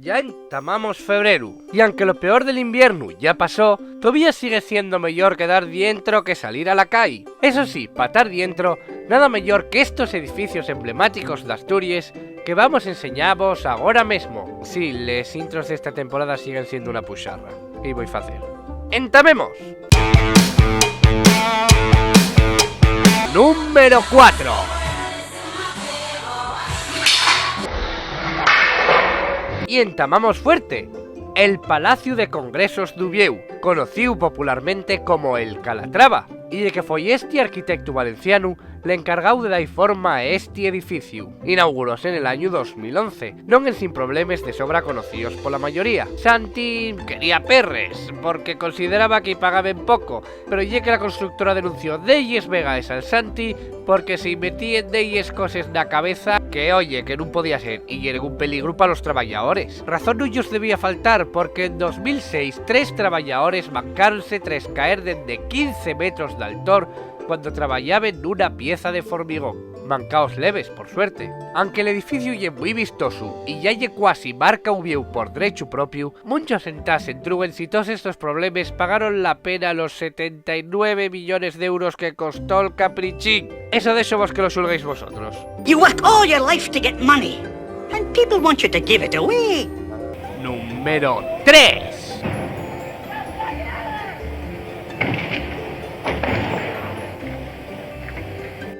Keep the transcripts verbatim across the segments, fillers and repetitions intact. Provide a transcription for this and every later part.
Ya entamamos febreru, y anque lo peor del inviernu ya pasó, todavía sigue siendo meyor quedar dientro que salir a la cai. Eso sí, pa tar dientro, nada meyor que estos edificios emblemáticos d'Asturies que vamos enseñavos agora mesmo. Sí, les intros d'esta temporada siguen siendo una puxarra. ¿Qué voi facer? ¡Entamemos! Número cuatro. Y entamamos fuerte. El Palaciu de Congresos d'Uviéu, conocíu popularmente como el Calatrava, y ye que foi esti arquitectu valencianu l'encargáu de dar forma a esti edificiu. Inauguróse nel añu dos mil once, non ensin problemes de sobra conocíos pola mayoría. Santi quería perres, porque consideraba que-y pagaben poco, pero ye que la constructora denunció delles vegaes al Santi porque se-y metíen delles coses na cabeza que, oye, que nun podía ser, y yeren un peligru pa los trabayadores. Razón nun-yos debía faltar, porque en dos mil seis tres trabayadores mancáronse tras caer dende quince metros d'altor cuando trabayaben nuna pieza de formigón. Mancaos leves, por suerte. Anque l'edificiu ye mui vistosu y ya ye cuasi marca Uviéu por drechu propiu, munchos entás entrúguense y toos estos problemes pagaron la pena los setenta y nueve millones d'euros que costó'l caprichín. Eso déxovos que lo xulguéis vosotros. You work all your life to get money, and people want you to give it away. Número tres.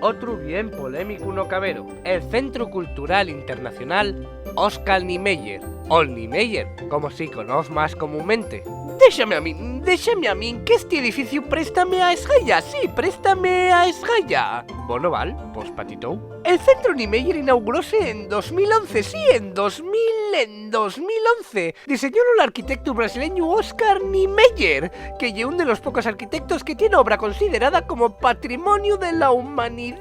Otru bien polémicu no cabero, el Centru Cultural Internacional Oscar Niemeyer, o el Niemeyer, como se-y conoz más comúnmente. Déxame a min, déxame a min, qu'esti edificiu préstame a esgaya, sí, préstame a esgaya. Bono, val, pos pa ti tou. El Centru Niemeyer inauguróse en dos mil once, sí, en dos mil, en dos mil once. Diseñólo l'arquitectu brasileñu Oscar Niemeyer, que ye ún de los pocos arquitectos que tien obra considerada como Patrimoniu de la Humanidá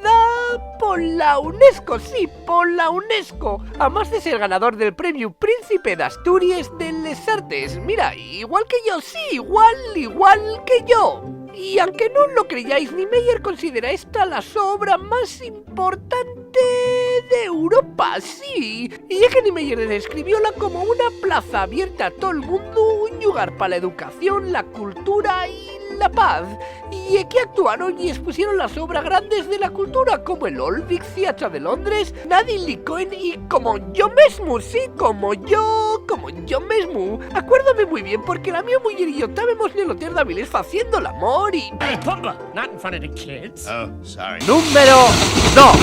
pola UNESCO, sí, pola UNESCO, amás de ser ganador del premiu Príncipe d'Asturies de les Artes. Mira, igual que yo, sí, igual, igual que yo. Y anque nun lo creyáis, Niemeyer considera esta la so obra más importante d'Europa, sí. Y ye que Niemeyer describióla como una plaza abierta a tol mundu, un llugar pa la educación, la cultura y la paz. Y equí actuaron y espusieron la so obra grandes de la cultura, como el Olympic Theatre de Londres, Nadine Lecoin y como yo mesmu, sí, como yo, como yo mesmu. Acuérdome mui bien, porque la mio muyer y yo tábemos nel hotel d'Avilés faciendo l'amor y... Hey, Pumba! Not in front of the kids. Oh, sorry. Número dos.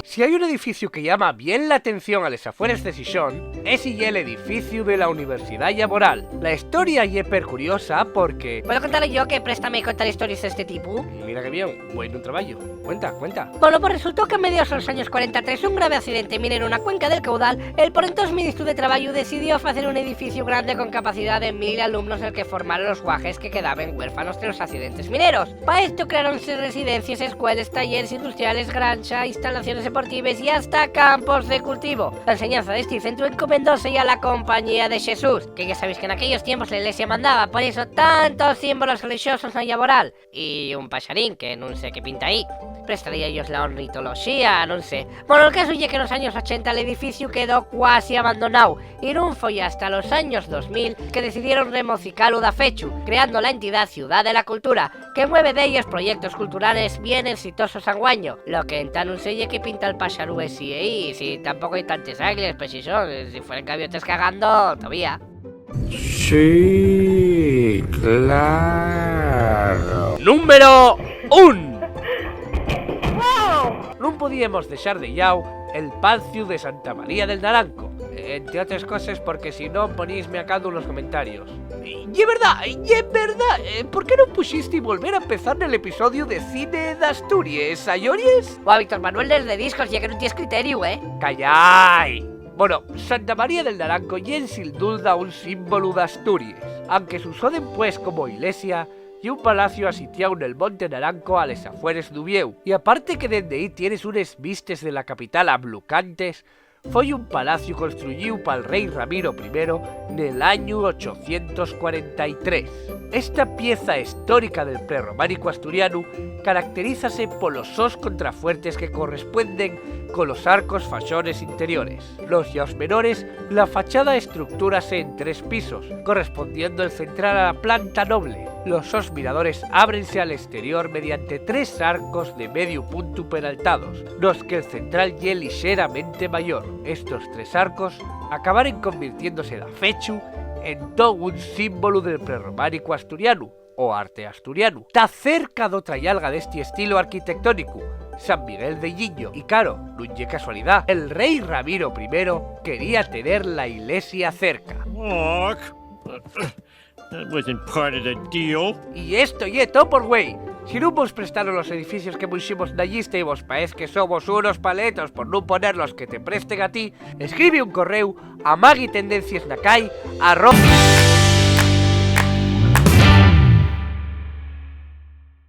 Si hai un edificiu que llama bien l'atención a les afueres de Xixón, esi ye l'edificiu de la Universidá Llaboral. La historia ye percuriosa porque... ¿Puedo contar yo que préstame contar historias de este tipo? Mira qué bien, buen trabajo. Cuenta, cuenta. Bueno, pues resultó que a mediaos de los años cuarenta y tres, un grave accidente minero na cuenca del Caudal, el por entós ministru de Trabayu decidió facer un edificiu grande con capacidá de mil alumnos nel que formar a los guajes que quedaben huérfanos de los accidentes mineros. Pa esto creáronse residencies, escueles, talleres industriales, granxa, instalaciones deportives y hasta campos de cultivo. La enseñanza d'esti centru encomendóse-y a la Compañía de Xesús, que ya sabéis que naquellos tiempos la Ilesia mandaba, por eso tantos símbolos relixosos na Llaboral. Y un paxarín que nun sé qué pinta ahí. Prestaríayos la ornitoloxía, nun sé. Bueno, el casu ye que nos años ochenta l'edificiu quedó cuasi abandonáu, y nun foi hasta los años dos mil que decidieron remocicalu dafechu, creando la entidá Ciudá de la Cultura, que mueve dellos proyectos culturales bien exitosos anguaño. Lo que entá nun sé ye qué pinta el paxaru esi ehí, si tampoco hai tantes águiles, pues si son, si fueren gaviotes cagando, todavía. Sí, claro. Número un. Nun podíemos dexar de llau el Panciu de Santa María del Naranco, entre otres coses porque si no ponísme a caldo nos comentarios. Ye verdá, ye verdá, eh, ¿por qué nun puxiste volver a empezar nel episodiu de cine d'Asturies, ayories? Buah, Víctor Manuel, desde Discos, ye que nun ties criteriu, eh. Callái. Bueno, Santa María del Naranco ye, ensin dulda, un símbolu d'Asturies. Anque s'usó dempués como ilesia, ye un palaciu asitiáu nel Monte Naranco, a les afueres d'Uviéu. Y aparte que dende ehí tienes unes vistes de la capital ablucantes, Foi un palaciu construyíu pal rei Ramiro primero nel añu ochocientos cuarenta y tres. Esta pieza histórica del prerrománicu asturianu caracterízase polos sos contrafuertes que correspuenden colos arcos faxones interiores. Los llaos menores, la fachada estructúrase en tres pisos, correspondiendo el central a la planta noble. Los sos miradores ábrense al exterior mediante tres arcos de mediu puntu peraltados, nos que'l central ye lixeramente mayor. Estos tres arcos acabaren convirtiéndose dafechu entón un símbolu del prerrománicu asturianu, o arte asturianu. Ta cerca d'otra llarga d'esti estilu arquitectónicu, San Miguel de Lliño. Y caro, nun ye casualidá, el rei Ramiro primero quería tener la ilesia cerca. Look, that wasn't part of the deal. Y esto ye to por güei. Si nun vos prestaron los edificios que munximos na llista y vos paez que somos unos paletos por nun poner los que te presten a ti, escribe un correu a maguitendenciesnacai arroba